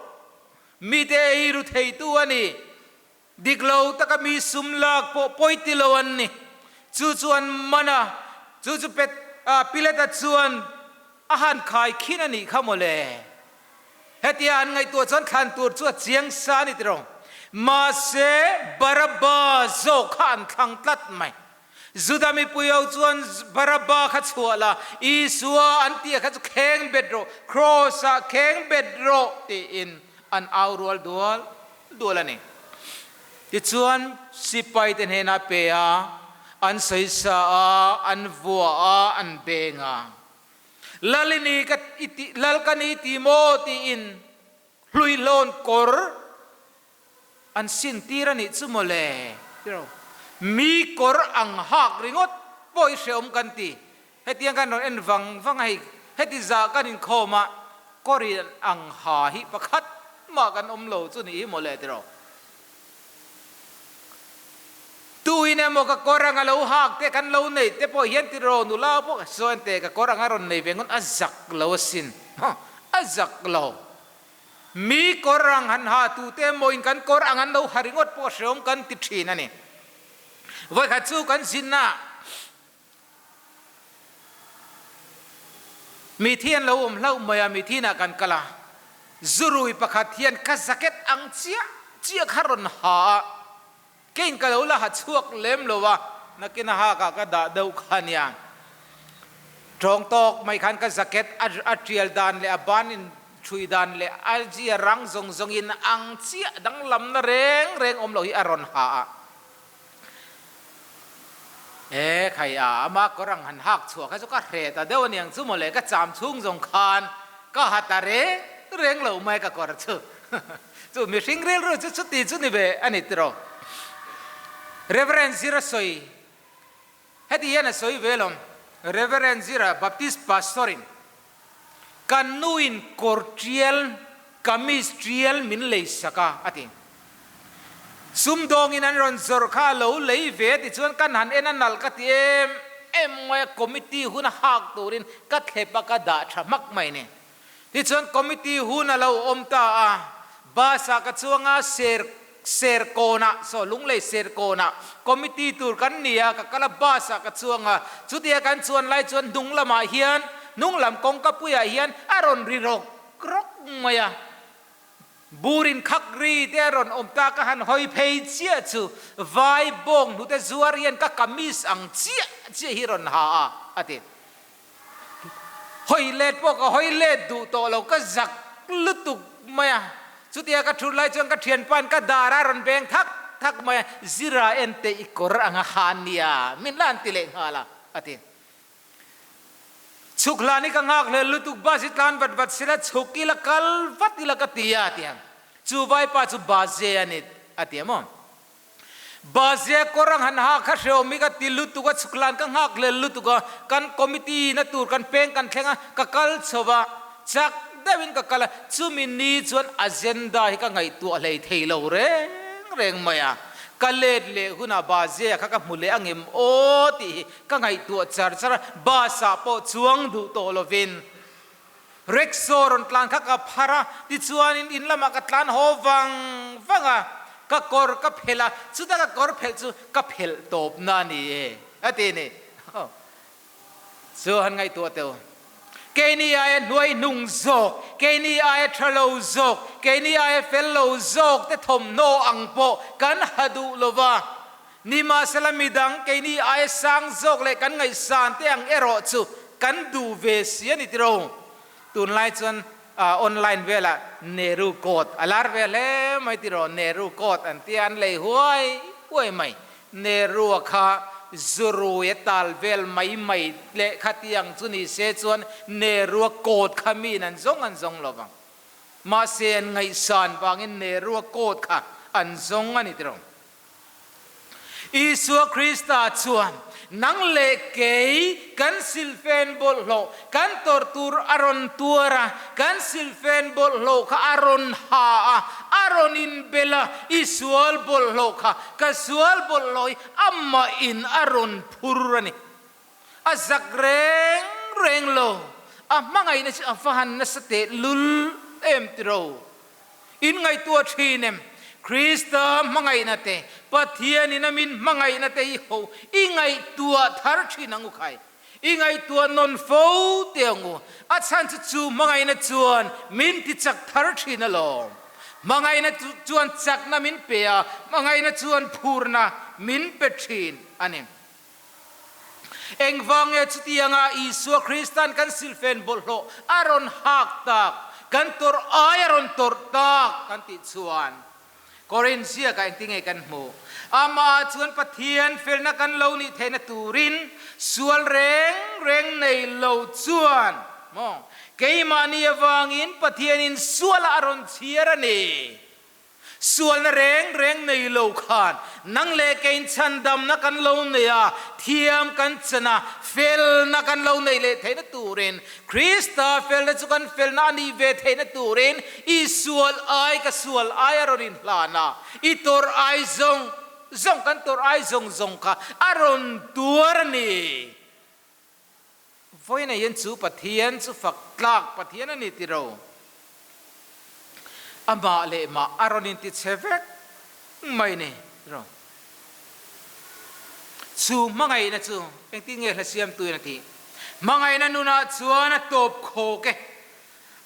Mite eiru theitu a ni. Dik lo taka mi sum lak pawh pawi ti lo an ni. Chu chu an man a, chu chu Pet, Pilata chuan a han khai khin a nih kha mawle. Hetia an ngaihtuah chuan thlan tur chu a chiang sa a ni tiraw. Mahse, Barabba zawk kha an thlang tlat mai. Juda mipui ho chuan Barabba kha chhuah la, Isua an tih kha chu kheng bet rawh, Kraws ah kheng bet rawh tiin an au rual dual dual a ni. Tichuan sipai te hnenah pe a, an sawisa a, an vua a, an beng a. Lal i ni ka i ti, Lal ka ni ti maw tiin hluihlawn kawr An sin tir a nih chu mawle tiraw. Mi kawr ang hak ringawt pawh i hreawm kan ti. Hetiang kan rawn en vang vang a hei heti zah kan inkhawm a kawr in ang ha hi pakhat mah kan awm lo chu nih hi mawle tiraw. Tu in emaw ka kawr ang a lo hak te kan lo neih te pawh hian tiraw nula pawh saw en teh ka kawr ang a rawn nei ve ngawt a zak lo asin a zak lo. Mi kawr ang han ha tute emaw in kan kawr ang an lo ha ringawt pawh hreawm kan ti thin a ni. Vawikhat chu kan zinna mi thi an lo awm hlauh mai a, mi thinah kan kal a, zurui pakhat hian ka jacket ang chiah chiah kha rawn ha a, keiin ka lo la ha chhuak lem lo a, nakin a hakah ka dah deuh kha nia. Tawng tawk mai khan ka jacket a tial dan leh a ban in thui dan leh a zia rang zawng zawng in ang chiah danglamna reng reng awm lo hi a rawn ha a. E khai a, ama kawr ang han hak chhuah kha chu ka hreh ta deuh aniang chu mawle ka cham chhung zawng khan ka ha ta reng reng lo mai ka kawr chu. Chu mihring rilru chu chuti chu ni ve a ni tiraw? Reverend Zira sawi Heti hian a sawi ve lo, Reverend Zira Baptist Pastor in kan nu in kawr tial, kamis tial min lei sak a, a ti. Sumdawngin an rawn zawrh kha a lo lei ve ti chuan kan han en a nalh ka ti em em mai a, committee hun a hak turin ka thlep a ka dah tha hmak mai ni. Tichuan committee hun a lo awm ta a, bus ah ka chuang a, ser Serkawnah, saw Lunglei Serkawnah committee tur kan ni a, ka kal a, bus ah ka chuang a, chutia kan chuan lai chuan hnung lamah hian, hnung lam kawngka puiah hian a rawn ri rawk rawk mai a, bur in khak ri te a rawn awm ta, ka han hawi phei chiah chu vai bawng hnute zuar hian ka kamis ang chiah chiah hi rawn ha a, a ti. Hawi let pawh ka hawi let duh tawh lo, ka zak lutuk mai a. Chutia ka thut lai chuan ka thianpain ka dar a rawn beng thak thak mai a, Zira ente i kawr ang a ha nia, min la an ti leh nghal a, a ti. Chhuk hlan hi ka nghak hlel lutuk, bus hi tlan vat vat sela chhuk ila kal vat ila ka ti a, a ti a. Chu vaipa chu Baze a ni, a ti a maw? Baze kawr ang han ha kha hreawm hi ka ti lutuk a, chhuk hlan ka nghak hlel lutuk a, kan committee na tur kan peng kan thleng a, ka kal chho va, chak deuhin ka kal a, chumi ni chuan agenda hi ka ngaihtuah hlei thei lo reng reng mai a, ka let leh hunah Baze kha ka hmu leh angem aw tih hi Ka ngaihtuah char char a, bus ah pawh chuang duh tawh lovin rickshaw rawn tlan kha ka phar a, tichuanin in lamah ka tlan haw vang vang a, ka kawr ka phelh a, chuta ka kawr phelh chu ka phelh tawp na a ni e a ti ni. Chu han ngaihtuah teh u. Keini aia hnuai hnung zawk, keini aia tha lo zawk, keini aia fel lo zawk te thawmhnaw ang pawh kan ha duh lova, Nimahsela midang keini aia sang zawk leh kan ngaihsan te ang erawh chu kan duh ve si a ni tiro. Tunlai chuan online velah Nehru coat a lar ve hle mai tiro, Nehru coat an tia an lei huai huai mai. Nehru-a kha zurui a tal vel mai mai leh khatiang chu ni se chuan Nehru-a coat kha miin an zawng an zawng lovang. Mahse an ngaihsan vangin Nehru-a coat kha an zawng a ni tiro. Isua Krista chuan nang leh kei kan silfen bawlhhlawh kan tawrh tur a rawn tuar a, kan silfen bawlhhlawh kha a rawn ha a, a rawn inbel a, i sual bawlhhlawh kha ka sual bawlhhlawh hi amahin a rawn phur a ni. A zak reng reng lo, a hmangaihna chu a va han nasa teh lul em tiro. In ngaihtuah thin em? Krista hmangaihna te, Pathianin a min hmangaihna te hi ho i ngaihtuah thar thin ang u khai. I ngaihtuah nawn fo teh ang u. A chhan chu chu hmangaihna chuan min ti chak thar thin alawm. Hmangaihna chuan chakna min pe a, hmangaihna chuan phurna min pe thin a ni. Engvang nge chutianga Isua Krista'n kan silfen bawlhhlawh a rawn hak tak, kan tawrh ai a rawn tawrh tak kan tih chuan Korinth ziakah engtin nge kan hmuh? Amah chuan Pathian felna kan lo nih theihna turin sual reng reng nei lo chuan maw keimahni avangin Pathianin sualah a rawn chhiar a ni. Sualna reng reng nei lo khan nang leh keiin chhandamna kan lo nei a, thiam kan chan a, felna kan lo neih leh theihna turin, Krista felna chu kan felna a nih ve theihna turin i sual ai ka sual ai a rawn inhlan a, i tawrh ai zawng zawng kan tawrh ai zawng zawng kha a rawn tuar a ni. Vawiin hian chu Pathian chu fak tlak Pathian a ni ti ro. Amah leh mah a rawn inti chhe vek mai ni ti ro. Chu hmangaihna chu engtin nge hla siamtuin a tih? Hmangaihna nunah chuan a tawp khawk e.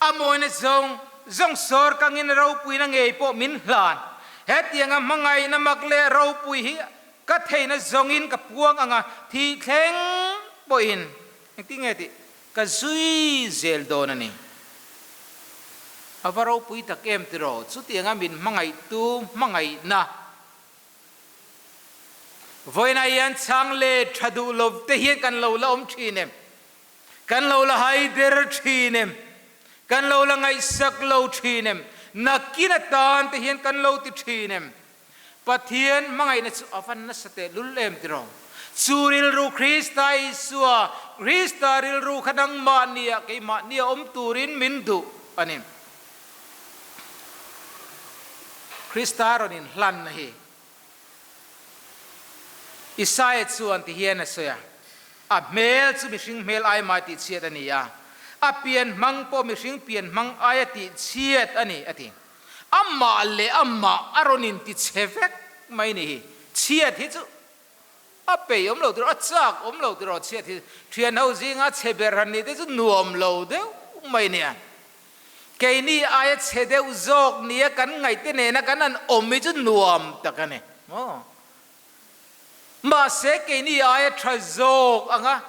A mawina zawng zawng sawr kangin ropuina ngei pawh min hlan. Hetianga hmangaihna mak leh ropui hi Ka theihna zawngin ka puang ang a, thih thleng pawhin engtin nge tih ka zui zel dawn a ni. A va ropui tak em tiraw? Chutianga min hmangaihtu hmangaihna vawiinah hian chhang leh tha duh lo te hian kan lo la awm thin em? Kan lo la hai der thin em? Kan lo la ngaihsak lo thin em? Nakin atan te hian kan lo ti thin em? Pathian hmangaihna chu a van nasa teh lul em tiraw? Chu rilru Krista Isua, Krista rilru kha nangmahnia keimahnia awm turin min duh a ni. Krista rawn inhlanna hi Isaia chuan ti hian a sawi a, A hmel chu mihring hmel ai mai tihchhiat a ni a, a pian hmang pawh mihring pian hmang aia tihchhiat a ni, a ti. Amah leh amah a rawn inti chhe vek mai ni hi. Chhiat hi chu a pei awm lo tiraw, a chak awm lo tiraw chhiat hi. Thian ho zinga chhe ber han nih te chu nuam lo deuh mai nia. Keini aia chhe deuh zawk nia kan ngaihte nena kan han awm hi chu nuam tak a ni maw. Mahse keini aia tha zawk anga.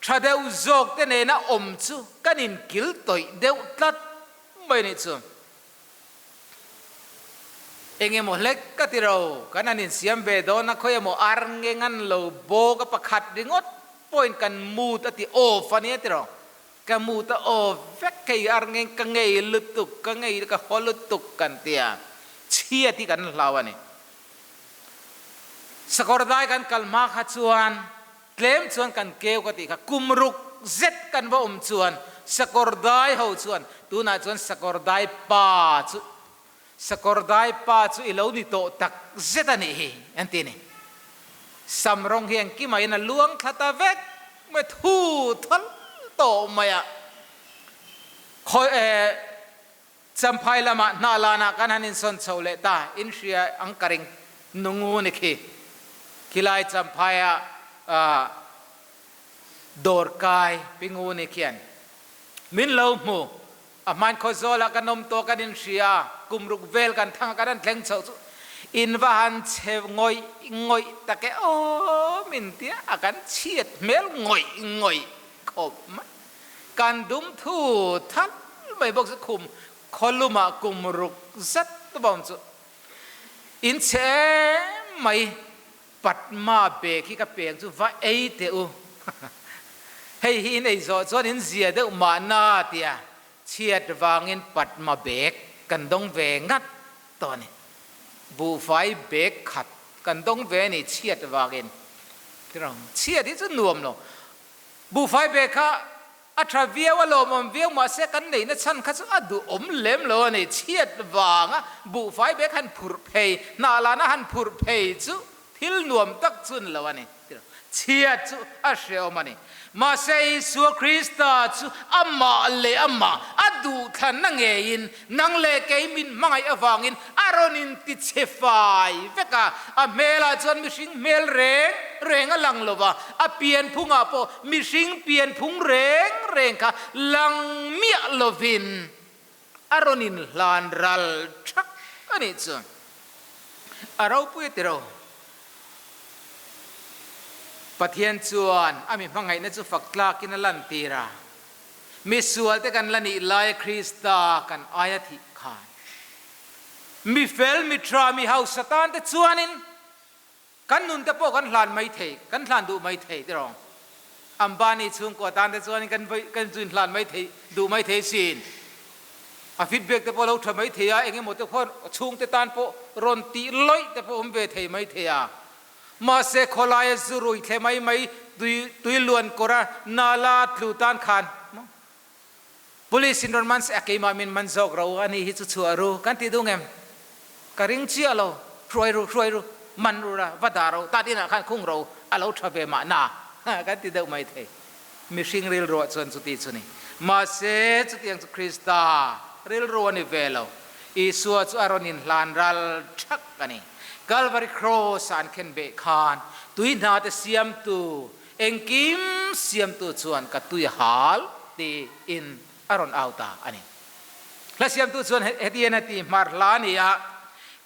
Tha deuh zawk te nena awm chu kan inkil tawih deuh tlat mai nih chu. Eng emaw hlek ka ti ro, kan han insiam ve dawn a, khawi emaw ar nge ngan lo bawk a pakhat ringawt pawhin kan mood a ti off a nia ti ro. Ka mood a off vek hei ar nge ka ngei lutuk, ka ngei ka haw lutuk kan tia, chhiat hi kan hlau a ni. Sakawr dai kan kal hma kha chuan Tlem chuan kan keu ka tih kha kum ruk zet kan va awm chuan sakawr dai ho chuan tunah chuan sakawr dai pa chu sakawr dai pa chu i lo ni tawh tak zet a nih hi an ti a ni. Sam rawng hi engkim ah in a luang thla ta vek mai thu thal tawh mai a khawi eh Champhai lamah hna lanah kan han insawn chho leh ta, in hria ang ka ring nungu ni khi. Khilai Champhaia dawr kai pingu ni khian min lo hmu, a hmain Khawzawlah kan awm tawh kan inhria, kum ruk vel kan thang a kan han thleng chho chu in va han chhe ngawih ngawih tak e aw min tia a kan chhiat hmel ngawih ngawih khawp mai. Kan dum thu thal mai bawk chu khum khawlumah kum ruk zet bawm chu in chhe em mai Patma bag hi ka peng chu va ei teh u hei hi in ei zawh chuan in zia deuh mahna tia chhiat vangin Patma bag kan dawng ve ngat tawh a ni. Buhfai bag khat kan dawng ve a ni chhiat vangin chhiat hi chu nuam lo. Buhfai bag kha a tha viau, a lawmawm viau, mahse kan neihna chhan kha chu a duhawm lem lo a ni. Chhiat vanga buhfai bag han phurh phei, hnah lana han phurh phei chu thil nuam tak chu ni lo a ni. Chhiat chu a hrehawm a ni. Mahse Isua Krista chu amah leh amah a duhthlanna ngeiin Nang leh kei min hmangaih avangin a rawn inti chhe fai vek a, a hmelah chuan mihring hmel reng reng a lang lo va, a pianphungah pawh mihring pianphung reng reng kha lang miah lovin a rawn inhlan ral thak a nih chu. A ropui a ti ro. Pathian chuan a mi hmangaihna chu fak tlakin a lantir a. Misual te kan la nih laia Krista kan aia thih khan mi fel, mi tha, mi hausa tan te chuanin kan nun te pawh kan hlan mai thei, kan hlan duh mai thei tiraw? Ambani chhungkua tan te chuanin kan kan zu inhlan mai thei duh mai thei sin. A feedback te pawh lo tha mai thei a, eng emaw te khuan chhungte tan pawh rawn tih lawih te pawh awm ve thei mai thei a. Mahse khawlaia zu rui thle mai mai tui tui luan kawr a nala tlu tan khan maw Police in rawn man se a keimah min man zawk ro a nih hi chu chhuah ru kan ti dung em? Ka ring chiah lo, hruai ru hruai ru, man ru ra, va dah ro, tat inah khan khung ro a lo tha ve mahna kan ti deuh mai thei. Mihring rilruah chuan chuti chu ni. Mahse chutiang chu Krista rilru a ni ve lo. Isua chu a rawn inhlan ral thak a ni. Calvary Cross ah an khen beh khan tui hna te siamtu, engkim siamtu chuan ka tui a hal tiin a rawn au ta a ni. Hla siamtu chuan hetian a ti, Hmar hla a ni a,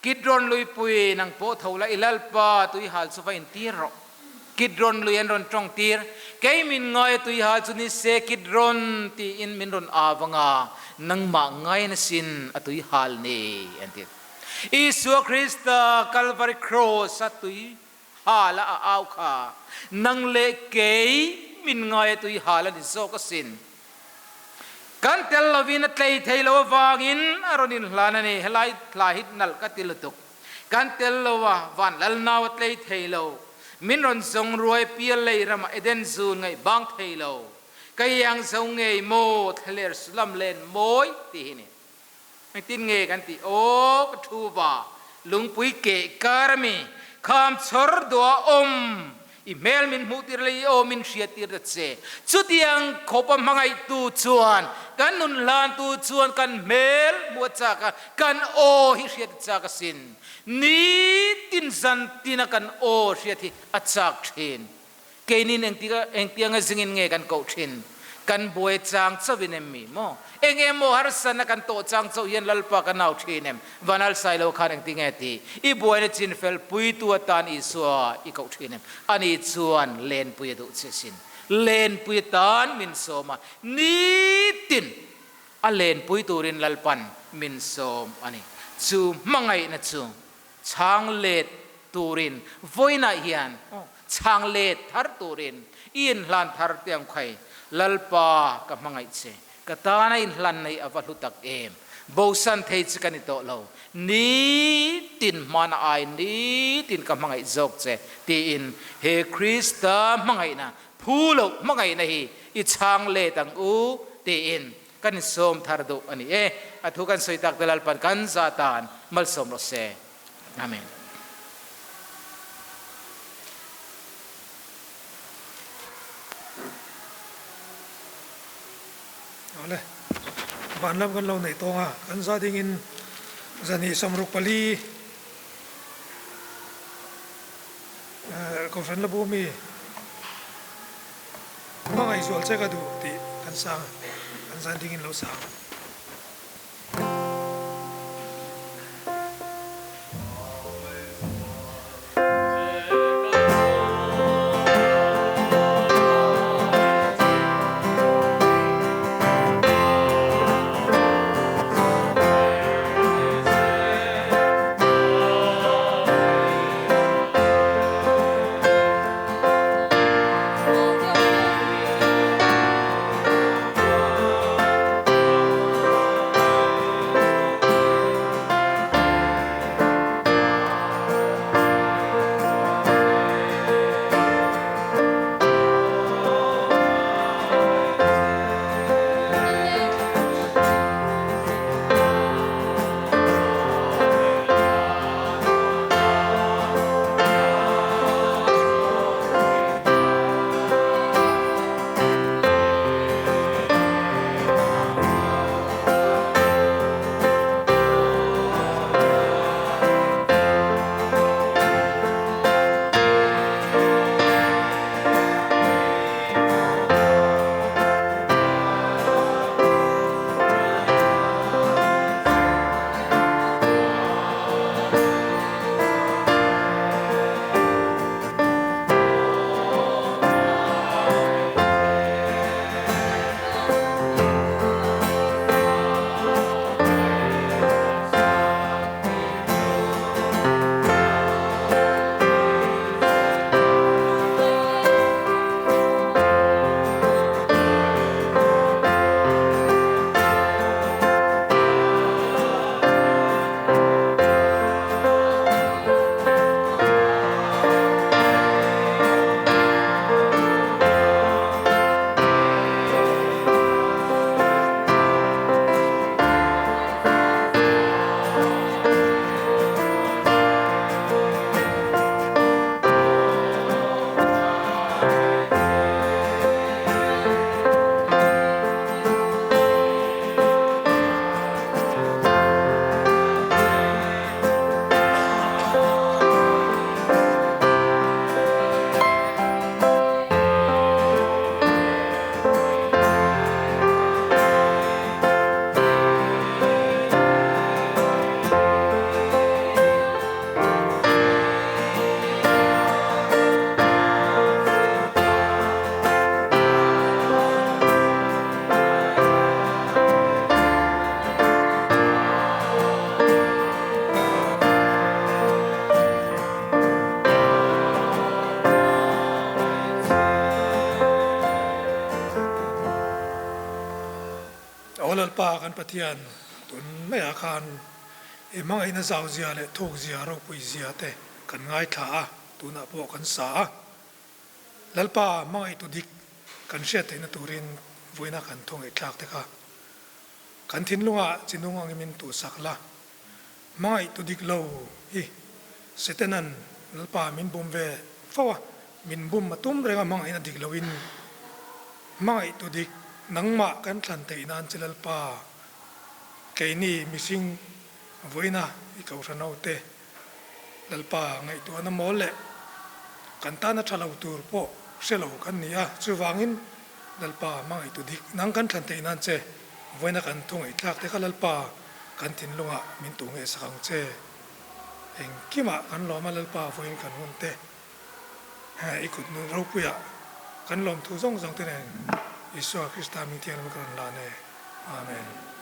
Kidron luipui nang pawh tho la i Lalpa tui hal chu va intir rawh. Kidron lui an rawn tawng tir. Kei min ngai a tui hal chu ni se Kidron tiin min rawn au anga nangmah ngain asin a tui hal ni an ti. Isua Krista Kalvari Kraws a tui hal a a au kha nang leh kei min ngai a tui hal a ni zawk asin. Kan tel lovin a tlei thei lo avangin a rawn inhlan a ni. Helai hla hi nalh ka ti lutuk. Kan tel lo a, van lal nau a tlei thei lo. Min rawn zawng ruai pial lei ramah Eden zun ngaih bang thei lo. Ka iang zo ngei maw thlaler sulam len mawi tih hi ni. Engtin nge kan tih aw ka thu va lungpui keh kar ami kham chhawr duah awm i hmel min hmuh tir leh i aw min hriat tir ta che. Chutiang khawpa hmangaihtu chuan kan nun hlantu chuan kan hmel hmuh a chak a, kan aw hi hriat a chak asin. Nitin zantina kan aw hriat hi a chak thin. Keinin engtika engtianga zingin nge kan koh thin? Kan buai chang chauhin em mi maw? Eng emaw harsatna kan tawh chang chauh hian Lalpa kan au thin em? Van alsai lo khan engti nge ti? I buaina chin fel puitu atan Isua i koh thin em? Ani chuan lenpui a duh che sin. Lenpui atan min sawm a, nitin a lenpui turin Lalpan min sawm a ni. Chu hmangaihna chu chhang let turin vawiinah hian chhang let thar turin i inhlan thar teh ang khai. Lalpa ka hmangaih che, ka tana inhlan nei a va hlu tak em! Bosan thei che ka ni tawh lo, nitin hmana ai nitin ka hmangaih zawk che tiin he Krista hmangaihna phu loh hmangaihna hi i chhang let ang u tiin kan insawm thar duh a ni e. A thu kan sawi tak te Lalpan kan za tan malsawm rawh se. Amen. Awle, van lam kan lo neih tawng a, kan za dingin zani 64 Kohhran la bu mi hmangaih zual che ka duh tih kan sang a, kan zan dingin lo sang. Aw Lalpa kan Pathian, tun maiah khan i hmangaihna zauzia leh thukzia ropuizia te kan ngaithla a, tunah pawh kan sa a. Lalpa hmangaihtu dik kan hriat theihna turin vawiina kan thu ngaihthlak te kha kan thinlungah chinung angin min tuhsak la. Hmangaihtu dik lo hi Setanan Lalpa min bum ve fo a, min bum a tum reng a hmangaihna dik loin hmangaihtu dik nangmah kan thlan theih nan che Lalpa keini mihring vawiina i kohhran ho te Lalpa ngaihtuahna mawl leh kan tana tha lo tur pawh hre lo kan ni a, chuvangin Lalpa hmangaihtu dik nang kan thlan theih nan che vawiina kan thu ngaihthlak te kha Lalpa kan thinlungah min tu ngei sak ang che. Engkimah kan lawm a Lalpa vawiin kan hun te i kut nun ropuiah Kan lawmthu zawng zawng te nen Isua Krista hming thianghlim ka rawn lan e. Amen.